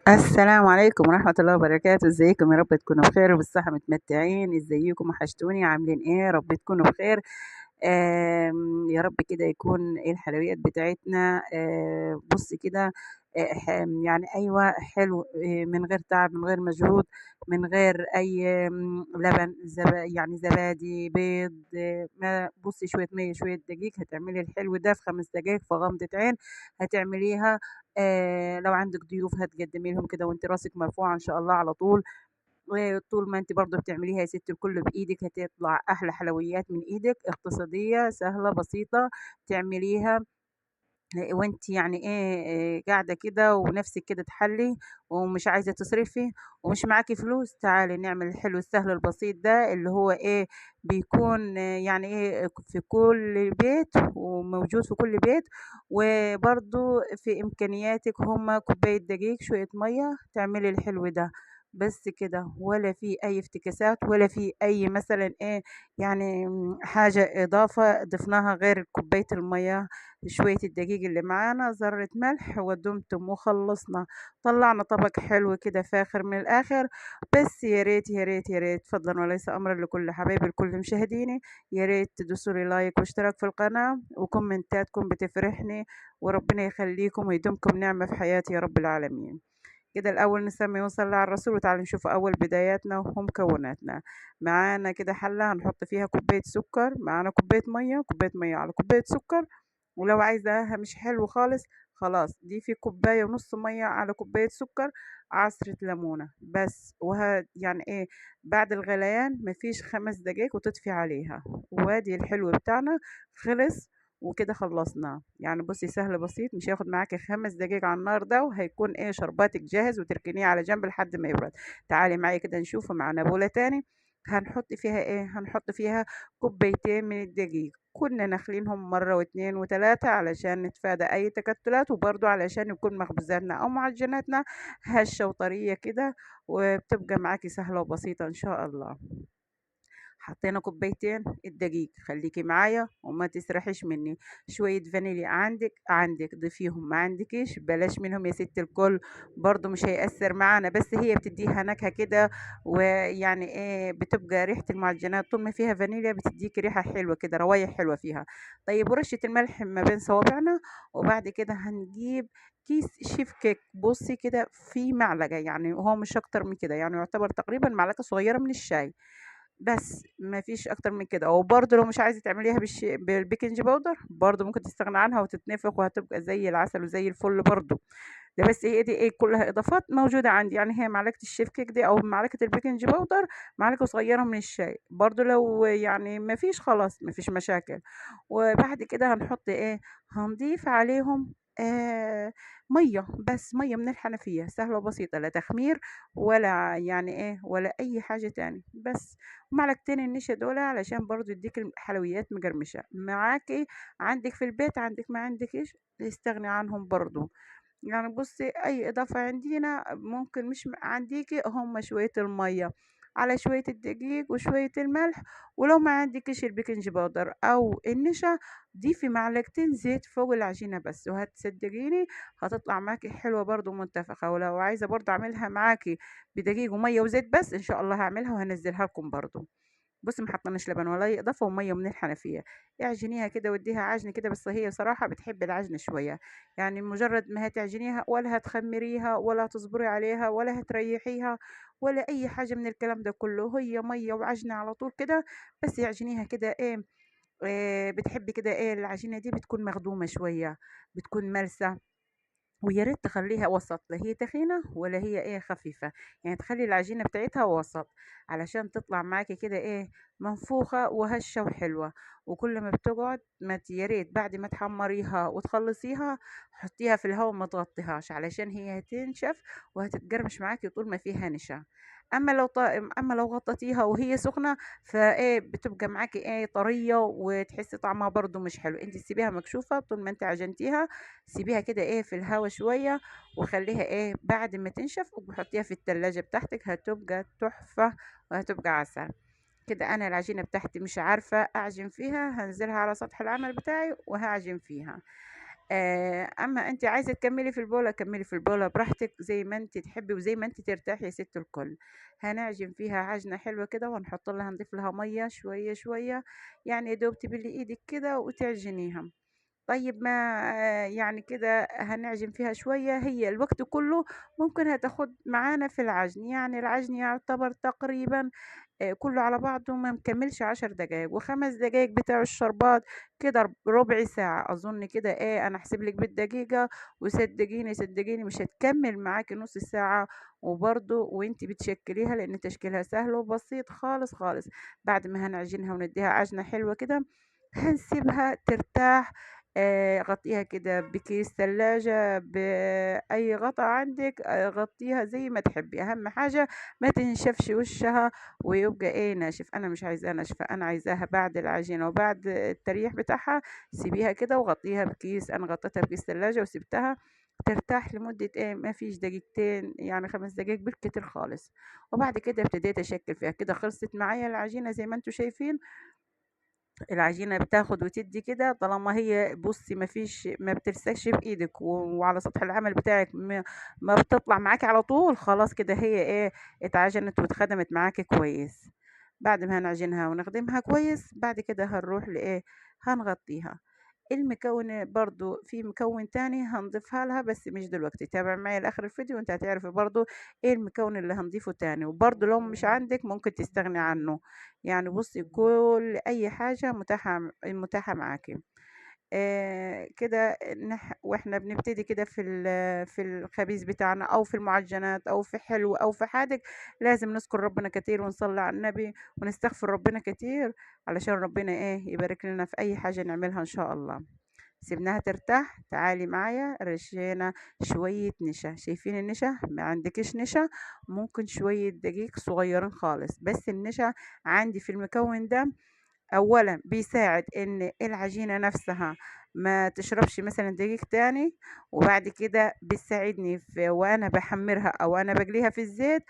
السلام عليكم ورحمة الله وبركاته. ازيكم؟ يا رب تكونوا بخير وبالصحة متمتعين. ازيكم؟ وحشتوني، عاملين ايه؟ يا رب تكونوا بخير. يا رب كده يكون ايه الحلويات بتاعتنا. بص كده، يعني ايوه حلو، من غير تعب، من غير مجهود، من غير اي لبن، يعني زبادي، بيض، ما بصي شوية مية شوية دقيق هتعملي الحلو ده في 5 دقايق في غمضة عين هتعمليها. لو عندك ضيوف هتقدمي لهم كده وانت راسك مرفوعة ان شاء الله على طول. وطول ما انت برضو بتعمليها يا ست الكل بايدك هتطلع احلى حلويات من ايدك، اقتصادية سهلة بسيطة تعمليها وانت يعني ايه قاعدة كده ونفسك كده تحلي ومش عايزه تصرفي ومش معاكي فلوس. تعالي نعمل الحلو السهل البسيط ده اللي هو ايه بيكون يعني ايه في كل بيت وموجود في كل بيت، وبرضو في امكانياتك. هما كوباية دقيق شوية مية تعملي الحلو ده بس كده، ولا في اي افتكاسات ولا في اي مثلا ايه يعني حاجة اضافه ضفناها غير كوباية المية شوية الدقيق اللي معانا، ذره ملح، ودمتم وخلصنا. طلعنا طبق حلو كده فاخر من الاخر. بس يا ريت يا ريت يا ريت فضلا وليس امرا لكل حبايبي لكل مشاهديني، يا ريت تدوسوا لي لايك واشتراك في القناة وكومنتاتكم بتفرحني، وربنا يخليكم ويدومكم نعمه في حياتي يا رب العالمين. كده الأول نسمي ونصلي على الرسول، وتعالوا نشوف أول بداياتنا ومكوناتنا. معانا كده حلة هنحط فيها كوباية سكر، معانا كوباية مية، كوباية مية على كوباية سكر، ولو عايزاها مش حلو خالص خلاص دي في كوباية ونص مية على كوباية سكر، عصرة ليمونة بس. وها يعني ايه بعد الغليان مفيش 5 دقايق وتطفي عليها، وادي الحلو بتاعنا خلص وكده خلصنا. يعني بصي سهل بسيط، مش هياخد معاكي 5 دقايق على النار ده، وهيكون ايه شرباتك جاهز وتركنيه على جنب لحد ما يبرد. تعالي معايا كده نشوفه. معانا بولة تاني هنحط فيها ايه؟ هنحط فيها كوبايتين من الدقيق، كنا نخلينهم مرة واتنين وتلاتة علشان نتفادى اي تكتلات، وبرضو علشان يكون مخبوزاتنا او معجناتنا هشة وطرية كده، وبتبقى معاكي سهلة وبسيطة ان شاء الله. حطينا كوبايتين الدقيق، خليكي معايا وما تسرحيش مني. شوية فانيليا عندك ضيفيهم، ما عندكيش بلاش منهم يا ست الكل، برضو مش هيأثر معانا، بس هي بتديها نكهة كده، ويعني ايه بتبقى ريحة المعجنات طول ما فيها فانيليا بتديكي ريحة حلوة كده، روايح حلوة فيها. طيب ورشة الملح ما بين صوابعنا، وبعد كده هنجيب كيس شيف كيك، بصي كده في معلقة، يعني هو مش أكتر من كده، يعني يعتبر تقريبا معلقة صغيرة من الشاي بس، ما فيش أكتر من كده. وبرضه لو مش عايزة تعمليها بالبيكنج باودر برضه ممكن تستغنى عنها وتتنفخ وهتبقى زي العسل وزي الفل برضه. ده بس هي دي ايه كلها إضافات موجودة عندي، يعني هي معلقة الشيف كيك دي أو معلقة البيكنج باودر، معلقة صغيرة من الشاي برضه، لو يعني ما فيش خلاص ما فيش مشاكل. وبعد كده هنحط ايه؟ هنضيف عليهم مية بس، مية من الحنفية، سهلة وبسيطة، لا تخمير ولا يعني ايه ولا اي حاجة تاني بس. ومعلقتين النشا دول علشان برضو يديك الحلويات مقرمشة معاكي، عندك في البيت، عندك ما عندكيش استغني عنهم برضو. يعني بصي اي اضافة عندنا ممكن مش عنديكي، هم شوية المية على شوية الدقيق وشوية الملح، ولو ما عندكيش البيكنج باودر او النشا ضيفي معلقتين زيت فوق العجينة بس، وهتصدقيني هتطلع معاكي حلوة برضو منتفخة. ولو عايزة برضو اعملها معاكي بدقيق ومية وزيت بس ان شاء الله هعملها وهنزلها لكم برضو. بصي ما حطيناش لبن ولا اي اضافه، ومية من الحنفية، اعجنيها كده واديها عجن كده، بس هي صراحة بتحب العجن شوية، يعني مجرد ما هتعجنيها ولا هتخمريها ولا هتصبري عليها ولا هتريحيها ولا اي حاجة من الكلام ده كله، هي مية وعجنه على طول كده بس. اعجنيها كده ايه، بتحبي كده ايه العجينة دي بتكون مخدومة شوية، بتكون ملسه، ويا ريت تخليها وسط، لا هي تخينة ولا هي ايه خفيفة، يعني تخلي العجينة بتاعتها وسط علشان تطلع معاكي كده ايه منفوخه وهشه وحلوه. وكل ما بتقعد ما يا ريت بعد ما تحمريها وتخلصيها حطيها في الهواء وما تغطيهاش علشان هي هتنشف وهتتقرمش معاكي طول ما فيها نشا. اما لو غطيتيها وهي سخنة فايه بتبقى معاكي ايه طرية وتحسي طعمها برضو مش حلو. انت سيبيها مكشوفة طول ما انت عجنتيها، سيبيها كده ايه في الهوا شوية وخليها ايه بعد ما تنشف وحطيها في التلاجة بتاعتك، هتبقى تحفة وهتبقى عسل كده. انا العجينة بتاعتي مش عارفه اعجن فيها، هنزلها على سطح العمل بتاعي وهعجن فيها. أمّا أنتِ عايزة تكمّلي في البولة، كمّلي في البولة براحتك زي ما أنتِ تحبّي وزي ما أنتِ ترتاحي يا ست الكل. هنعجن فيها عجنة حلوة كده وهنحط لها نضيف لها مَيّة شوية، شوية، يعني يا دوب تبلّي إيدِك كده وتعجنيها. طيب ما يعني كده هنعجن فيها شوية، هي الوقت كُلّه ممكن هتاخد معانا في العجن، يعني العجن يعتبر تقريبًا كُلّه على بعضه ما مكمّلش 10 دقايق، و5 دقايق بتاع الشربات، كده ربع ساعة أظن كده إيه، أنا هاحسب لِك بالدقيقة وصدقيني، صدقيني مش هتكمّل معاكِ نُص ساعة، وبرضه وأنتِ بتشكّليها لإن تشكيلها سهل وبسيط خالص، خالص. بعد ما هنعجنها وندّيها عجنة حلوة كده، هنسيبها ترتاح، غطّيها كده بكيس تلاجة، بأي غطا عندِك، غطّيها زي ما تحبّي، أهم حاجة ما تنشفش وشّها ويبقى إيه ناشف، أنا مش عايزاها ناشفة، أنا عايزاها بعد العجينة وبعد التريح بتاعها سيبيها كده وغطّيها بكيس، أنا غطيتها بكيس تلاجة وسِبتها ترتاح لمدة إيه، ما فيش دقيقتين، يعني 5 دقايق بالكتير خالص. وبعد كده ابتديت أشكِّل فيها، كده خلصت معايا العجينة زي ما أنتم شايفين. العجينة بتاخد وتدّي كده طالما هي بُصّي ما فيش ما بتلزقش في إيدِك وعلى سطح العمل بتاعِك ما بتطلع معاكِ على طول، خلاص كده هي إيه، اتعجنت واتخدمت معاكِ كويس. بعد ما هنعجنها ونخدمها كويس، بعد كده هنروح لإيه، هنغطيها. المكون برضه في مكون تاني هنضيفها لها بس مش دلوقتي، تابعي معايا لآخر الفيديو وأنتِ هتعرفي برضه إيه المكون اللي هنضيفه تاني، وبرضه لو مش عندِك ممكن تستغني عنه. يعني بُصّي كل أي حاجة متاحة معاكِ. كده وإحنا بنبتدي كده في الخبيز بتاعنا أو في المعجنات أو في حلو أو في حادق، لازم نذكر ربنا كتير ونصلي على النبي ونستغفر ربنا كتير علشان ربنا إيه، يبارك لنا في أي حاجة نعملها إن شاء الله. سِبناها ترتاح، تعالي معايا رشينا شوية نشا، شايفين النشا؟ ما عندكيش نشا ممكن شوية دقيق صغيرين خالص، بس النشا عندي في المكون ده أولًا بيساعد إن العجينة نفسها ما تشربش مثلًا دقيق تاني، وبعد كده بتساعدني في وأنا باحمّرها أو أنا باقليها في الزيت،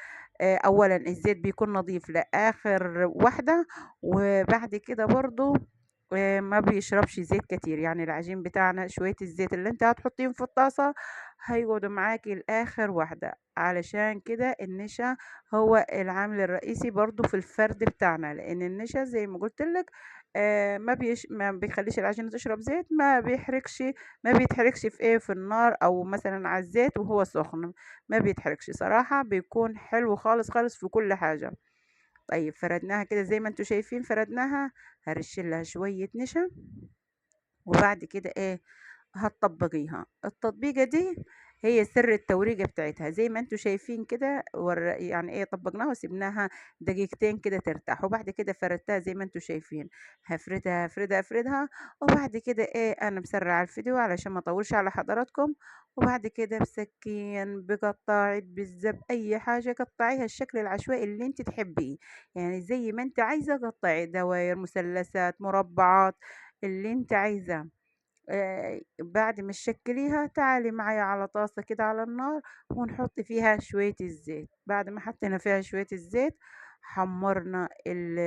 أولًا الزيت بيكون نضيف لآخر واحدة، وبعد كده برضه ما بيشربش زيت كتير، يعني العجين بتاعنا شوية الزيت اللي أنتِ هتحطيهم في الطاسة هيقعدوا معاكِ لآخر واحدة، علشان كده النشا هو العامل الرئيسي برضه في الفرد بتاعنا، لإن النشا زي ما قُلت لِك ما بيخلّيش العجينة تشرب زيت، ما بيتحرقش في إيه، في النار أو مثلًا على الزيت وهو سخن، ما بيتحرقش صراحة، بيكون حلو خالص، خالص في كل حاجة. طيب فردناها كده زي ما أنتم شايفين فردناها، هارش لها شوية نشا، وبعد كده إيه، هتطبّقيها. التطبيقة دي هي سر التوريقة بتاعتها، زي ما أنتم شايفين كده يعني إيه، طبّقناها وسِبناها دقيقتين كده ترتاح، وبعد كده فردتها زي ما أنتم شايفين، هافردها، هافردها، هافردها، وبعد كده إيه، أنا مسرّعة الفيديو علشان ما أطوّلش على حضراتكم، وبعد كده بسكين، بقطاعة بيتزا، بأي حاجة قطّعيها الشكل العشوائي اللي أنتِ تحبيه، يعني زي ما أنتِ عايزة قطّعي دواير، مثلثات، مربعات، اللي أنتِ عايزاه. بعد ما تشكّليها تعالي معايا على طاسة كده على النار ونحط فيها شوية الزيت، بعد ما حطينا فيها شوية الزيت حمّرنا ال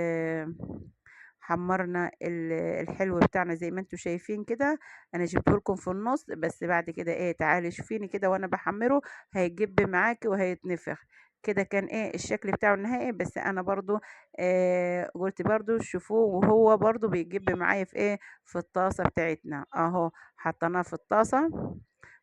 حمّرنا ال الحلو بتاعنا زي ما أنتم شايفين كده، أنا جِبته لكم في النُص، بس بعد كده إيه، تعالي شوفيني كده وأنا باحمّره هيجِب معاكِ وهيتنفخ، كده كان إيه، الشكل بتاعه النهائي، بس أنا برضه قُلت برضه شوفوه وهو برضه بيجِب معايا في إيه، في الطاسة بتاعتنا، أهو حطيناه في الطاسة.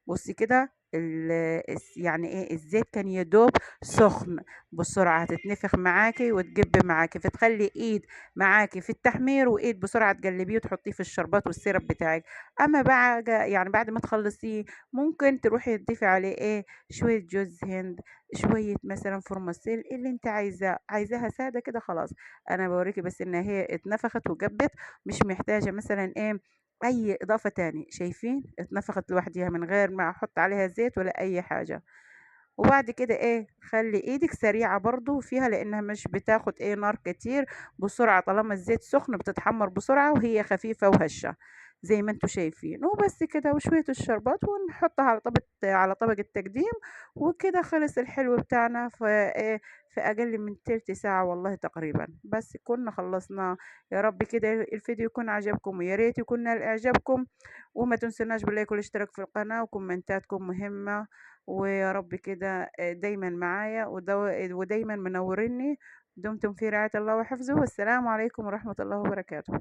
بُصّي كده ال الس يعني إيه، الزيت كان يا دوب سخن، بسرعة هتتنفخ معاكِ وتجِب معاكِ، فتخلّي إيد معاكِ في التحمير وإيد بسرعة تقلّبيه وتحطيه في الشربات والسيرب بتاعِك. أما بعد يعني بعد ما تخلّصيه ممكن تروحي تضيفي عليه إيه، شوية جوز هند، شوية مثلًا فورماسيل، اللي أنتِ عايزاه، عايزاها سادة كده خلاص. أنا باوريكِ بس إن هي اتنفخت وجبِّت، مش محتاجة مثلًا إيه، أي إضافة تاني، شايفين؟ اتنفخت لوحديها من غير ما أحط عليها زيت ولا أي حاجة. وبعد كده إيه، خلّي إيدِك سريعة برضه فيها لإنها مش بتاخد إيه، نار كتير، بسرعة طالما الزيت سخن بتتحمّر بسرعة وهي خفيفة وهشة. زي ما أنتم شايفين. وبس كده، وشوية الشربات ونحطها على طبق التقديم، وكده خلص الحلو بتاعنا في أقل من تلت ساعة والله تقريبا، بس كنا خلصنا. يا رب كده الفيديو يكون عجبكم، ويا ريت يكون نال إعجابكم، وما تنسوناش بال like والاشتراك في القناة، وكومنتاتكم مهمة. ويا رب كده دايما معايا ودايما منوريني. دمتم في رعاية الله وحفظه، والسلام عليكم ورحمة الله وبركاته.